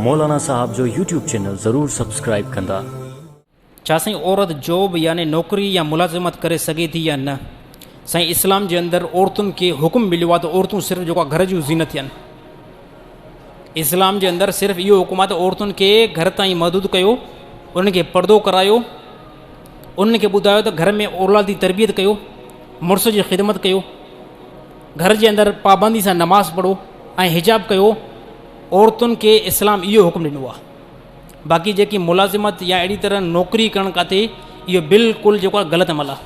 مولانا صاحب جو YouTube channel ضرور سبسڪرائيب ڪندا. ڇا سائين عورت جاب يعني نوڪري يا ملازمت ڪري سگهي ٿي يا نه؟ سائين اسلام جي اندر عورتن کي حڪم مليو آهي ته عورتون صرف جيڪو آهي گهر جون زينت ٿين. اسلام جي اندر صرف اهو حڪم آهي ته عورتن کي گهر تائين محدود ڪيو، انهن کي پردو ڪرايو، انهن کي ٻڌايو ته گهر ۾ اولاد جي تربيت ڪيو، مڙس جي خدمت ڪيو، گهر جي اندر پابندي سان نماز پڙهو ۽ حجاب ڪيو. عورتن کي اسلام اهو حڪم ڏنو آهي. باقي جيڪي ملازمت يا اهڙي طرح نوڪري ڪرڻ ڪاٿي اهو بلڪل جيڪو آهي غلط عمل آهي.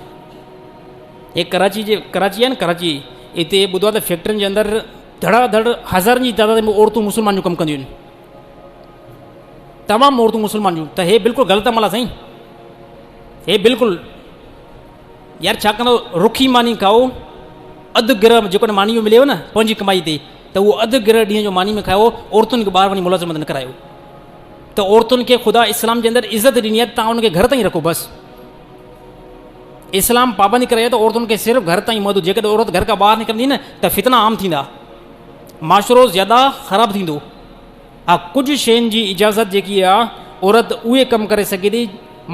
هي ڪراچي جي ڪراچي آهي نه ڪراچي هتي ٻڌو آهي ته فيڪٽرين جي اندر ڌڙا ڌڙ هزارن جي تعداد ۾ عورتون مسلمان جون ڪم ڪنديون آهن. تمام عورتون مسلمان جون ته هي بلڪل غلط عمل آهي سائين. هي بلڪل يار ڇا ڪندو رکي ماني کائو اڌ گرهه جيڪڏهن ماني جو مليو نه پنهنجي ڪمائي تي ته اهو اڌ گرهه ڏينهن جو ماني ۾ کائو عورتن کي ٻاهر وڃي ملازمت نه ڪرايو ته عورتن کي خدا اسلام جي اندر عزت ڏني آهي تان ان کي گهر تائين رکو بس اسلام پابندي ڪري آهي ته عورتن کي صرف گهر تائين محدود جيڪڏهن عورت گهر کان ٻاهر نڪرندي نه ته فتنا عام ٿيندا معاشرو زياده خراب ٿيندو ها ڪجهه شين جي اجازت جيڪي آهي عورت اهي ڪم ڪري سگهي ٿي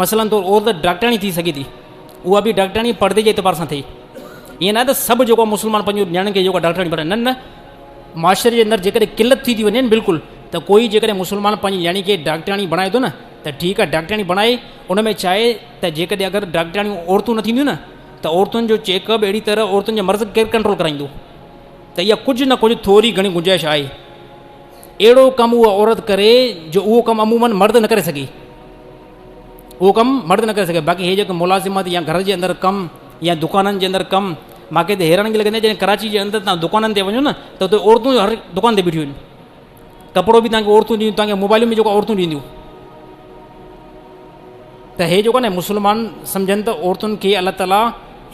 مثلاً طور عورت ڊاڪٽرياڻي ٿي سگهي ٿي اها به ڊاڪٽرياڻي پردي جي اعتبار سان ٿئي ائين نه ته سڀ جيڪو مسلمان پنهنجو نياڻين کي جيڪو ڊاڪٽرياڻي بڻائي نه نه معاشري جي اندر جيڪڏهن قلت ٿي ٿي وڃي بلڪل ته ڪوئي جيڪڏهن مسلمان پنهنجي نياڻي کي ڊاڪٽرياڻي بڻائي ٿو نه ته ٺيڪ آهي ڊاڪٽرياڻي بڻائي ان ۾ ڇا آهي ته جيڪڏهن اگر ڊاڪٽرياڻيون عورتون نه ٿينديون نه ته عورتن جو چيڪ اپ اهڙي طرح عورتن جا مرض ڪير ڪنٽرول ڪرائيندو ته اها ڪجهه نه ڪجهه ٿوري گهڻي گنجائش آهي اهڙو ڪم اها عورت ڪري جو اهو ڪم عموماً مرد نه ڪري سگهي اهو ڪم مرد نه ڪري سگهي باقي هي جيڪو ملازمت يا گهر جي اندر ڪم يا دڪانن جي اندر ڪم مانکي ته حيرانگي لڳندي آهي جڏهن ڪراچي جي اندر تان دڪانن تي وڃو نه ته اتي عورتون هر دڪان تي بيٺيون آهن ڪپڙو به تانکي عورتون ڏينديون تانکي موبائلون به جيڪو عورتون ڏينديون ته هي جيڪو نه مسلمان سمجهن ته عورتن کي الله تعاليٰ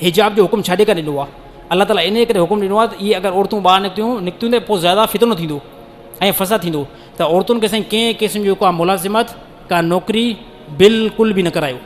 حجاب جو حڪم ڇاجي ڪري ڏنو آهي الله تعاليٰ ان ڪري حڪم ڏنو آهي ته اهي اگر عورتون ٻاهر نڪتيون نڪتيون ته پوء زياده فتنو ٿيندو ۽ فساد ٿيندو ته عورتن کي سائين ڪنهن قسم جو ڪا ملازمت ڪا نوڪري بلڪل به نه ڪرايو.